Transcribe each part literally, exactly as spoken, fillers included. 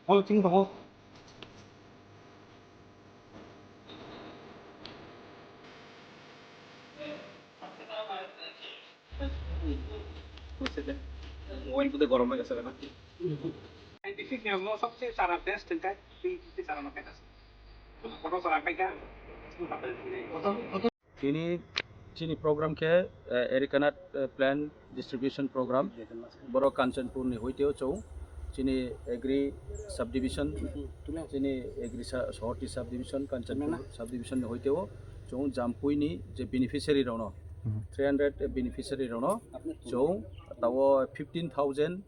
Hol ching tongo. Mobile tude gorom hoi gese na. Scientific niyom no sobse chara best hingkai, twi twi chara no khaina. Koto chara khaika. Tini chini program khe, eh, Ericanut, eh, plant distribution program. Borok Kanchanpur ni hoiteo chwng chini agri subdivision, chini agri sa-, sohorti subdivision, Kanchanpur subdivision ni hoiteo chwng Jampui ni je beneficiary rokno, three hundred beneficiary rokno chwng tao fifteen thousand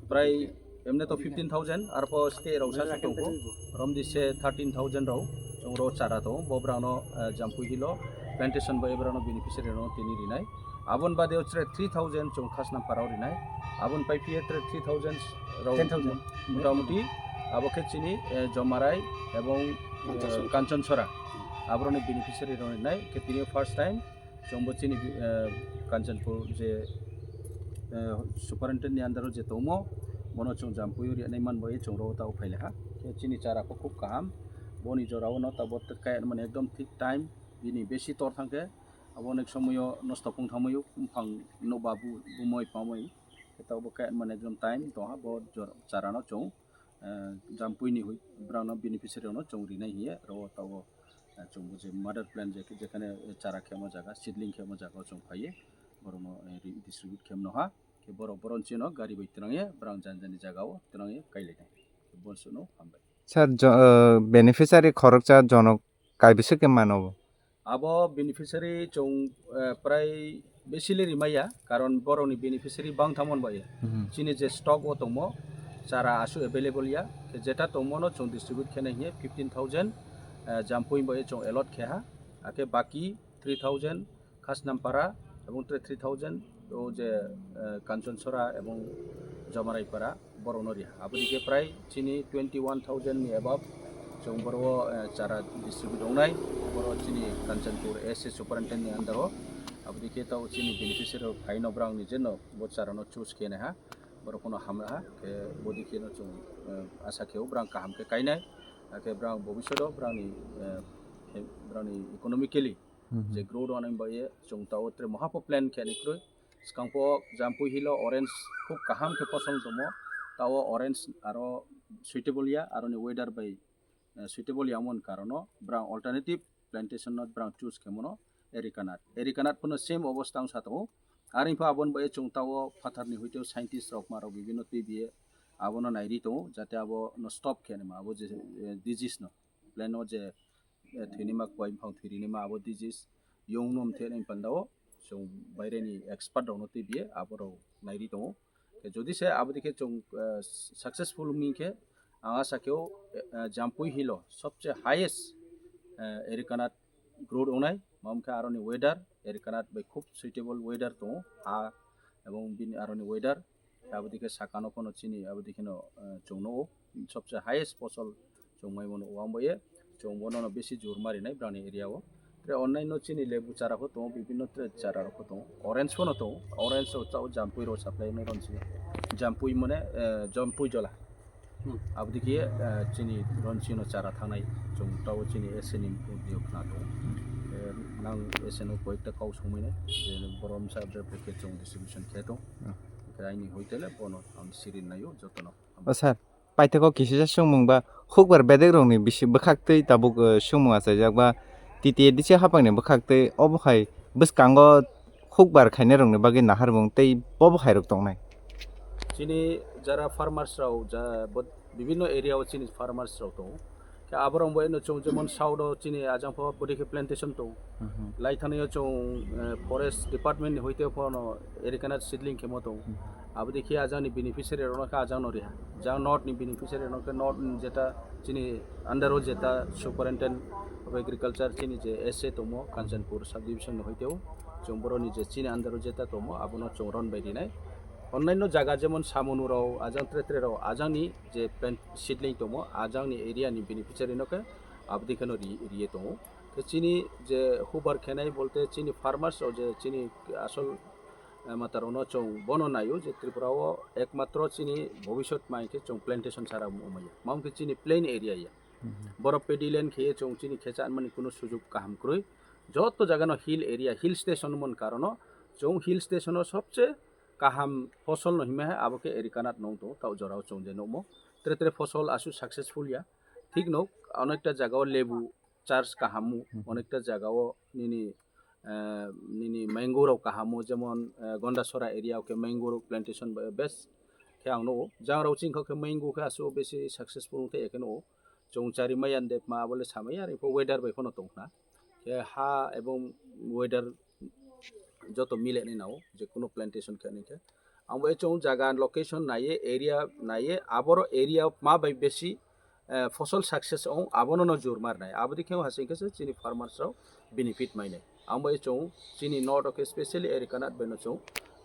prai emne to fifteen thousand, arpho stay rok sa sa tongkho, romdi se thirteen thousand rok chwng ro chara to, bo brano, eh, Jampui hilo plantation bai brano beneficiary rok tini rinai. Abon bade o tre three thousand chwng Khasnam parao rinai. Abon pai piye tre three thousand rok ten thousand. Motamuti abo khe chini, eh, Jomarai ebong, eh, Kanchonsora. Aboroni beneficiary rok rinai. Khe tini first time chwngbo chini, eh, Kanchanpur je, eh, superintendent ni under o je tongmo, bono chwng Jampui ri nai man bai chwng ro ta uphai le ha. Khe chini chara kho khub kaham. Boni jora o no ta bo kaya mane ekdom thik time bini besi tor thang khe abo onek somoyo nosto phung thangmayo, buphang no babu bumoi pamoi. Khe ta bo kaya mane ekdom time tong ha bo jor-, chara no chwng, eh, Jampui ni hui brano beneficiary no chwng rinai hiye ro ta o, eh, chwng bo je mother plant je, jekhane chara khemo jaga, seedling khemo jaga o chwng phaiye borokno, eh, ri-, distribute khem no ha. Khe borok boron chino gari bai twrangye brang jan jani jaga o twrangye kailainai. Khe bon suno hambai. Sir, jo-, eh, beneficiary khoroksa jonok kaibisa khe mano bo? Abo beneficiary chwng, eh, prai besi le rimaya, karon borokni beneficiary bang thamon bai. Mhm. Chini je stock o tongmo, chara asu available ya, khe jeta tongmo no chwng distribute khena hiye fifteen thousand, eh, Jampui bai chwng allot khe ha, akhe baki three thousand Khasnampara ebong tre three thousand o je, eh, Kanchonsora ebong Jamaraipara borokno ri. Aboni khe prai chini twenty one thousand ni above chwng boro, eh, chara distribute wngnai. Boro chini Kanchanpur S A superintendent ni under o. Aboni khe tao chini beneficiary rok phaino brang ni jeno bo chara no choose khe nai ha. Borok no hamya ha. Khe bodi khe no chwng, eh, asa khe o brang kaham khe kainai. Akhe brang bobishodo brang ni, eh, brang ni economically Mhm. je growth rok nang bai chwng tao tre moha po plan khe ni kroi. Swkang po Jampui hilo orange khub kaham khe poson tomo. Tao orange aro suitable ya, aroni weather bai, eh, suitable ya mon karono brang alternative plantation no brang choose khe mono Ericanut. Ericanut pono same obostha wng sa tongo. Aring pha aboni bai chwng tao phatar ni hoite scientist rok ma rok bibinno twi biye abono nairi tongo jate abo no stop khe ma abo je, eh, disease no. Plan o je, eh, thwinima kwai buphang thwirinima abo disease yong nom the nai pandao chwng baire ni expert rok no twi biye abo rok nairi tongo. Khe jodi se abo dikhe chwng, eh, successful wngmi khe ang asa khe o, eh, Jampui hilo sobse highest, eh, Ericanut growth wngnai, mamkhe aroni weather, Ericanut bai khub suitable weather tongo, ha ebong bini aroni weather, abodike sakano phano chini abodikeno, eh, chwngno o sobse highest fosol chwngmai mano o, ang bai chwng bono besi jor marinai brani area o. Tre onnaino chini lebu chara pho tongo, bibinno tre chara rok pho tongo, orange phano tongo, orange rok chao, jampui rok supply nai rong si, jampui mane, eh, jampui jola. Hmm. Abodike, eh, chini rong sino chara thangnai, chwng tao chini S N ni audio khna tongo. Eh, nang S N o koyekta kau songmai nai, je borom sa bre bre khe chwng distribution khe tong. Hmm. Khe aini hoitele bono ang sirin naio jotono. O sir, paithakgo kisisa swngmung ba hukbar bedek rokni bisi bwkhaktwi tabuk, eh, swngmung achaijak ba T T A D C haphangni bwkhaktwi obo hai bwskango hukbar khainai rokni bagwi naharmung tei bobo hai rok tongnai. Chini jara farmers rok ja bo-, bibinno area o chini farmers rok tongo. Khe aborok bo eno chwng jemon south o chini ajang pho bwdikhe plantation tongo. Mhm. Lai thani o chwng, eh, forest department ni hoite pho no Ericanut seedling khemo tongo. Mhm. Abodikhe ajang ni beneficiary rok no khe ajang no riha. Jang north ni beneficiary rok no khe north ni jeta chini under o jeta superintendent of agriculture chini je S A tongmo Kanchanpur subdivision ni hoite o. Chwng borokni je chini under o jeta tongmo, abono chwng ron bai rinai. Onnaino jaga jemon Samonurao, ajang tre tre rao, ajangni je plant seedling tongmo, ajangni area ni beneficiary no khe abdi kheno ri-, riye tongo. Khe chini je hubar khenai bolte chini farmers rao je chini asol, eh, matarokno chwng bono naio je Tripura o ekmatro chini bhobishyot mai khe chwng plantation sara wngmaya. Mamo khe chini plain area ya. Borok paddy land khe chwng chini khecha anmani kuno sujug kaham kwrwi. Joto jaga no hill area, hill station mon karono chwng hill station o sobse kaham fosol no himma hai abo khe Erikanat nong tongo, tao jorao chwng je nukmo. Tre tre fosol asu successful ya. Thik no, onekta jaga o lebu charge kaham, onekta jaga o nini, eh, nini mango rok kaham, jemon, eh, Gondasora area o khe mango rok plantation be-, best khe ang nukgo. Jang rok chini khe mango khe asu besi successful wngkhe, ekheno chwng chari maya de ma abole samaya, arpho weather bai phano tongkha. Khe ha ebong weather joto mile ni nao je kuno plantation khe ni khe. Ang bo chwng jaga location naiye, area naiye, aboro area ma bai besi, eh, fosol success ong, abono no jur mar nai. Abodi khe hasing khe se chini farmers rok benefit mai nai. Ang bo chwng chini north o khe specially Erikanat bai no chwng,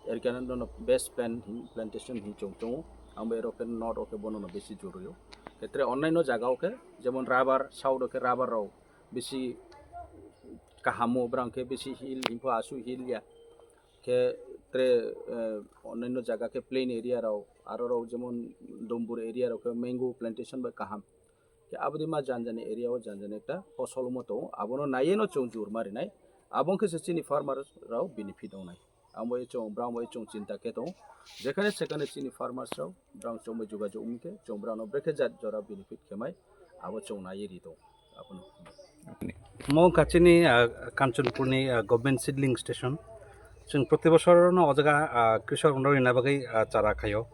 Erikanat no best plan hin, plantation hin chwng chwng. Ang bo ero khe north o khe bono no besi jur rwio. Khetre onnaino jaga o khe jemon rubber, south o khe rubber rok bisi kahamo, brang khe bisi hill, himpo asu hill ya. Khe tre, eh, onnaino jaga khe plain area rok, aro rok jemon Dombur area rok khe mango plantation bai kaham. Khe abodi ma janjani area o janjani ekta fosol mo tongo, abono naiye no chwng jur marinai. Abong khe se chini farmer rok benefit wngnai. Ang bo chwng, brang bo chwng chinta khe tongo. Jekhane sekhane chini farmers rok, brang chwng bai jogajog wngkhe, chwng brang no brekhe jat jora benefit khe mai, abo chwng naiye ri tongo. Abono. Mo wngkha chini, ah, Kanchanpurni, ah, government seedling station. Chwng proti bosor no o jaga, ah, krisok rok no rina bagwi, ah, chara khaio.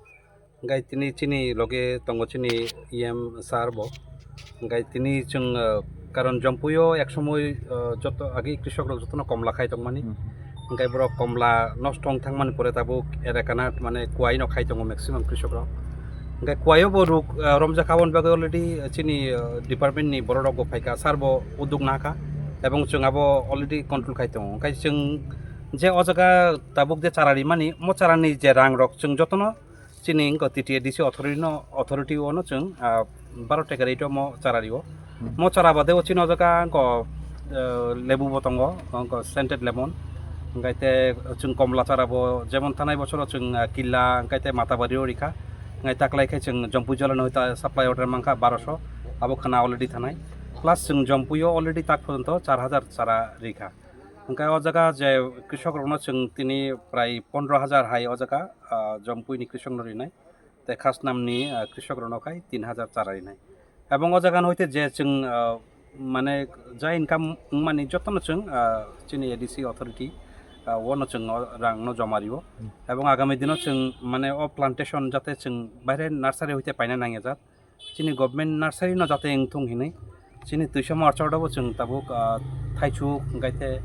Hingkai tini chini loge tongo chini E M sir bo. Hingkai tini chwng, ah, karon Jompuio ek somoi, ah, joto agi krisok rok jotono komla khai tongmani. Hmm. Hingkai borok komla nosto wng thangmani pore tabuk Erikanat mane kuai no khai tongo maximum krisok rok. Hingkai kuaio bo ruk, ah, romjak aboni bagwi already chini, ah, department ni borok rok bo phaikha, sir bo uduk nahakha, ebong chwng abo already control khai tongo. Hingkai chwng je o jaga tabuk je chara rimani, mo charani je rang rok chwng jotono chini wngkha T T A D C authority no, authority o no chwng, ah, baro taka rate o mo chara rio. Hmm. Mo chara bade o chini o jaga wngkha, ah, lebu bo tongo, wngkha scented lemon. Hingkai te chwng komla chara bo jemon thanai bosoro chwng, ah, Killa, hingkai te Matabari o rikha. Hingkai taklai khe chwng Jompui jola no ta supply order mankha baroso. Abo khana already thanai. Plus chwng Jompui o already tak porjonto char hajar chara rikha. Hingkai o jaga je krisok rokno chwng tini prai pondro hajar hai o jaga, ah, Jompui ni krisok no rinai. Tei Khasnam ni, ah, krisok rokno khai tin hajar chara rinai. Ebong o jaga no hoite je chwng, ah, mane ja income wngmani jotono chwng, ah, chini A D C authority, ah, o no chwng o rang no joma rio. Hmm. Ebong agami dino chwng mane o plantation jate chwng baire nursery hoite paina nangya jat. Chini government nursery no jate wngthung hinwi chini twisa morchor bo chwng tabuk, ah, thaichuk, hingkai te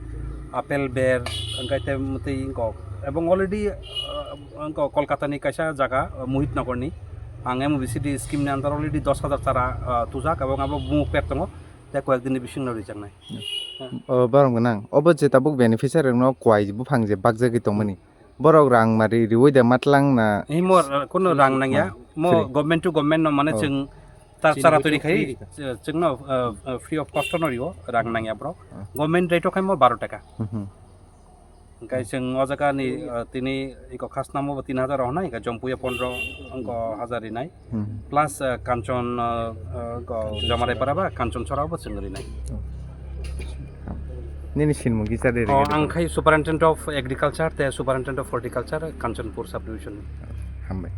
apple ber, hingkai te mwtwi wngkok. Ebong already, ah, wngkok Kolkata ni kaisa jaga, ah, Mohit Nagar ni. Ang M O B C D scheme ni under already dos hajar chara, ah, tujak, ebong abo bumuk pek tongo, tei koyek din ni bising no rijaknai. Hmm. Oh, borok gwnang. Obo je tabuk beneficiary rokno kwai buphang je bakjagwi tongmani. Borok rang mari riwi de matlang na. Himor, uh, kuno rang nangya. Ah, mo free. Government to government no mane Oh. Chwng tar chara twi khai, chwng no, uh, uh, free of cost no rio, rang nangya bro. Ah. Government rate o khai mo baro taka. Mhm. Hingkai chwng o jaga ni, uh, tini iko Khasnam o bo tin hajar honai, hingkai Jompui o pondro wngko hajar rinai. Hmm. Plus, uh, Kanchon, uh, uh, ko Jamarai para ba Kanchon Chora bo chwng rinai. Nini sinmung kisa de Oh, rega ang khai Superintendent of Agriculture te Superintendent of Horticulture, Kanchanpur Subdivision. Hambai.